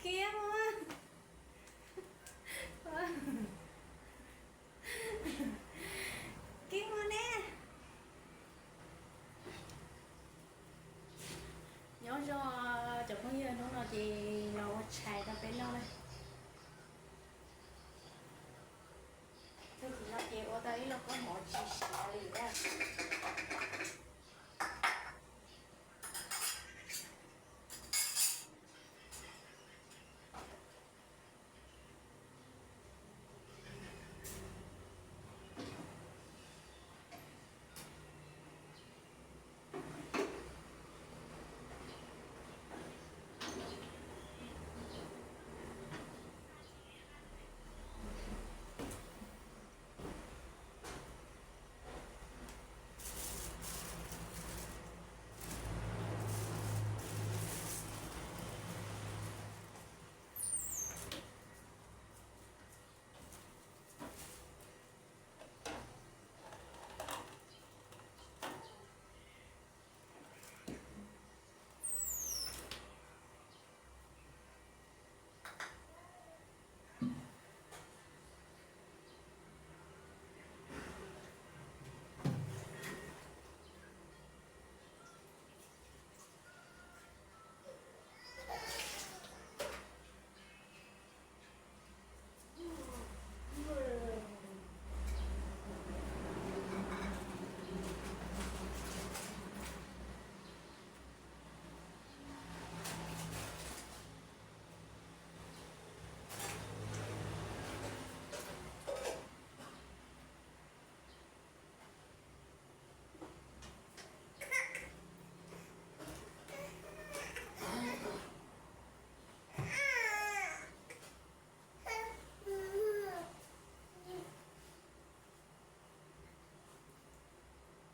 Kiag ua, kiag ua ne. Nyob zoo cov phooj ywg, hnub no ces los ua tshais rau peb noj na. Tus txiv no ces ua tau ib lub koob mov tsis